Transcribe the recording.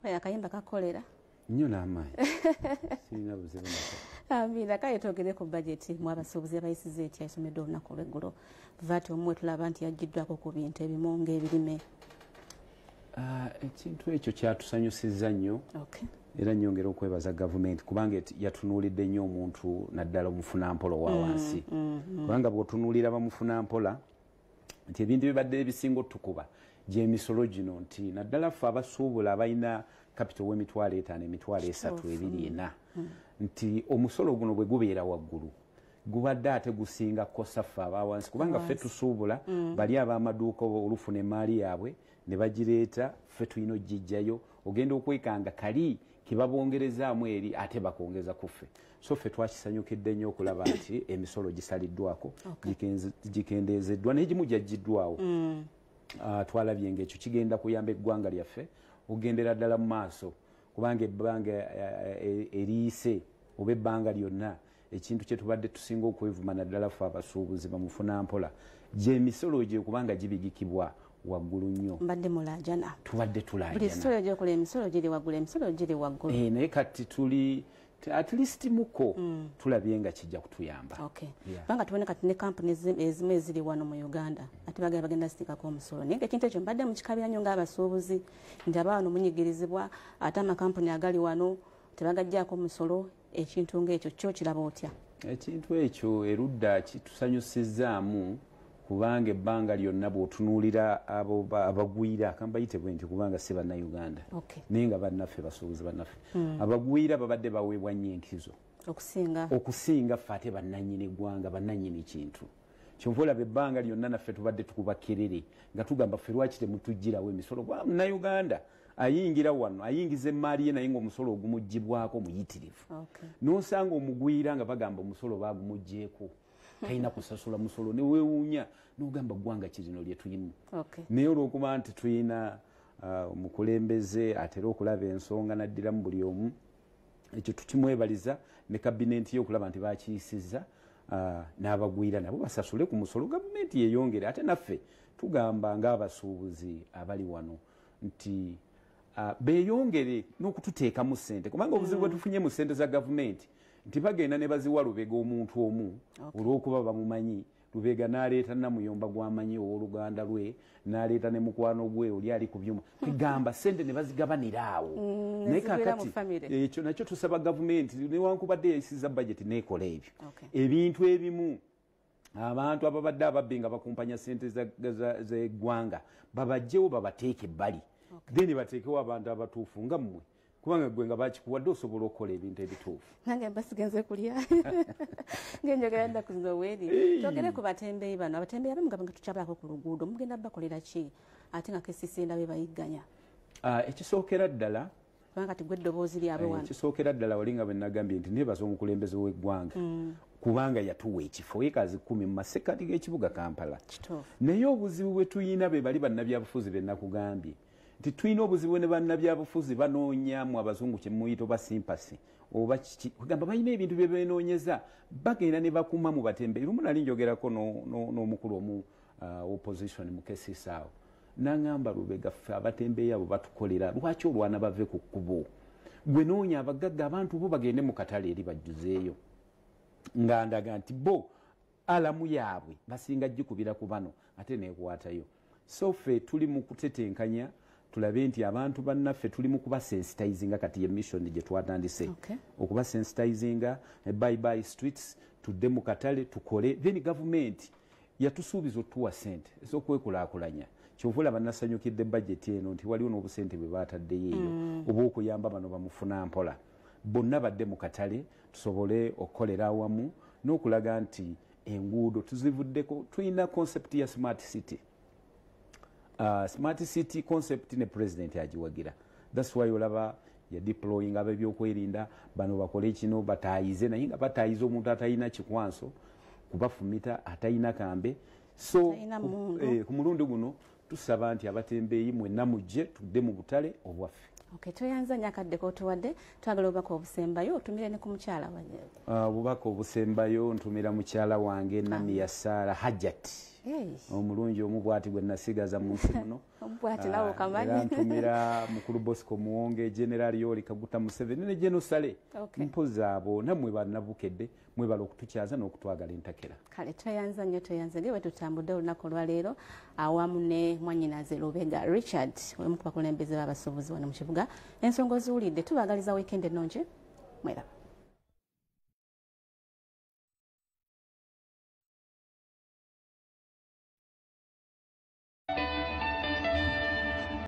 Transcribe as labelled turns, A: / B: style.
A: Akayimba kakolera
B: nnyo n'amaanyi, sirina buzibu nako.
A: Amina. Kale twogere ku bajeti. Mu abasuubuzi abayisiza etya esomeddwa olunaku olweggulo? VAT omuwe tulaba nti yaggiddwako ku bintu ebimu ng'ebirime.
B: Ah, ekintu ekyo kyatusanyusizza nnyo era nyongera okwebaza gavumenti kubanga yatunuulidde nnyo omuntu, naddala omufunampola owa wansi, kubanga bw'otunuulira bamufunampola nti ebintu bibadde ebisinga otukuba gyemisolo gino, nti naddala ffe abasuubula abalina capital w'emitwalo 5, 30,000, 2, 4, nti omusolo guno bwe gubeera waggulu gubadde ate gusinga kukosa ffe abawansi, kubanga ffe tusuubula. Bali ab'amaduuka olufuna emaali yaabwe ne bagireeta, ffe tulina ogijjayo, ogenda okwekanga kali kebabongerezaamu eri ate bakongeza ku ffe. So ffe twakisanyukidde nnyo okulaba nti emisolo gisaliddwako, gikendeezeddwa, n'egimu gyaggiddwawo. Twalabye ngaekyo kigenda kuyamba eggwanga lyaffe okugendera ddala mu maaso, kubanga ebbanga eriyise oba ebbanga lyonna ekintu kye tubadde tusinga okwevuma, naddala ffe abasuubuzi bamufunampola, gyemisolo gye, kubanga gibigikibwa waggulu nnyo.
A: Mbadde mulaajana.
B: Tubadde
A: Buli
B: tulaajana.
A: Sitole gyokola emisolo giri waggulu, emisolo giri waggulu.
B: Naye kati tuli at least muko tulabye nga kijja kutuyamba.
A: Kubanga tubone kati ne kampuni ezimu eziri wano mu Uganda ate bagenda zitikako omusolo, naye nga ekintu ekyo mbadde mukikabira nnyo ng'abasuubuzi nti aba wano munyigirizibwa, ate amakampuni agali wano tebagaggyako musolo. Ekintu ng'ekyo kyo kiraba otya?
B: Ekintu ekyo erudda kitusanyusizzaamu, kubanga ebbanga lyonna bw'otunuulira abo abagwira, kambayite bwe nti kubanga si bannayuganda, naye nga bannaffe, basuubuzi bannaffe abagwira babadde baweebwa nnyo enkizo
A: okusinga
B: okusinga ffe ate bannannyini ggwanga, bannannyini kintu. Kyova olaba ebbanga lyonna naffe tubadde tukuba kerere nga tugamba, ffe lwaki temutugirawo emisolo? Kuba munnayuganda ayingira wano ayingiza emaali ye, naye nga omusolo ogumugibwako muyitirivu. Nosanga omugwira nga bagamba omusolo bagumugjeeko, talina kusasula musolo, newewuunya nogamba ggwanga kirino lye tulimu. Naye olwokuba nti tulina omukulembeze atera okulaba ensonga naddiramu buli omu, ekyo tukimwebaliza ne kabinenti ye okulaba nti bakiyisizza, n'abagwira nabo basasule ku musolo, gavumenti yeyongere. Ate naffe tugamba ng'abasuubuzi abali wano nti beeyongere n'okututeekamu ssente, kubanga obuzibu bwe tufunye mu ssente za gavumenti nti bagenda ne baziwa Lubega omuntu omu, olw'okuba bamumanyi. Lubega n'aleeta Namuyomba gw'amanyi owooluganda lwe, n'aleeta ne mukwano gwe oli ali ku byuma, kwegamba ssente ne bazigabanira awo. Naye
A: Zigwira mu
B: kakati
A: family.
B: Ekyo nakyo tusaba gavumenti, newankubadde yayisiza budget, neekola ebyo ebintu ebimu, abantu ababadde ababbi nga bakumpanya sente z'eggwanga babajjewo, babateeke ebbali, then bateekewo abantu abatuufu nga mmwe, kubanga gwe nga bakikuwadde osobola okukola ebintu ebituufu.
A: Nange mba sigenze kulya ngenjogera ennaku zino weeri. Twogere ku batembeeyi bano. Abatembeeyi abamu nga tukyabalako ku luguudo, mugenda bakolera ki ate nga KCC endaba ebayigganya?
B: Ah, ekisookera ddala
A: Kubanga kati gwe eddoboozi lyabwe wano.
B: Ekisookera ddala, wali nga bwe nagambye nti nebaza omukulembeze w'eggwanga kubanga yatuwa ekifo ekazi 10 mu masekkati g'ekibuga Kampala. Naye obuzibu bwe tuyina be bali bannabyabufuzi be nakugambye nti tulina obuzibu ne bannabyabufuzi banoonyamu abazungu kyemuyita oba sympathy oba kiki, kugamba balina ebintu bye benoonyeza, bagenda ne bakuma mu batembeeyi. Lumu nali njogerako n'omukulu omu opposition mu KCC awo, naŋŋamba, "Lubega, ffe abatembeeyi abo batukolera, lwaki olwana bave ku kkubo? Gwe noonya abagagga, abantu bo bagende mu katale eri bajjuzeeyo." Nga ndaga nti bo alamu yaabwe basinga gikubira ku bano ate nekwatayo. So ffe tuli mu kutetenkanya tulabe nti abantu bannaffe tuli mu kubasensitizinga. Kati ye mission gye twatandise, okubasensitizinga bye bye streets, tudde mu katale tukole. Then gavumenti yatusuubiza otuwa sente ez'okwekulaakulanya. Kyova olaba nasanyukidde budget eno nti waliwo n'obusente bwe bataddeyo eyo oba okuyamba bano bamufuna mpola bonna badde mu katale, tusobole okukolera awamu n'okulaga nti enguudo tuzivuddeko. Tulina concept ya smart city. Smart city concept ne president agiwagira. That's why olaba ya deploying ab'ebyokwerinda bano bakole kino, batayize, naye nga batayiza omuntu atalina kikwanso kubafumita, atalina kambe. So
A: Talina mundu.
B: Ku mulundi guno tusaba nti abatembeeyi mwenna mujje tudde mu butale obwaffe.
A: Okay, toyanza nnyo akadde k'otuwadde. Twagala obubaka obusembayo otumire ne ku mukyala
B: Obubaka obusembayo ntumira mukyala wange Namiya Saara Hajat. Omulungi omu bwati gwe nasigaza mu nsi muno. Era ntumira mukulu Bosco Muwonge, General Yoweri Kaguta Museveni ne General Saleh. Mpozi abo nammwe bannabukedde, mwebala okutukyaza n'okutwagala entakera.
A: Kale tweyanza nnyo, tweyanze ge tutambudde olunaku olwaleero awamu ne mwannyinaze Lubega Richard, omu ku bakulembeze b'abasuubuzi wano mu kibuga. Ensonga oziwulidde, tubaagaliza wiikendi ennungi, mweraba.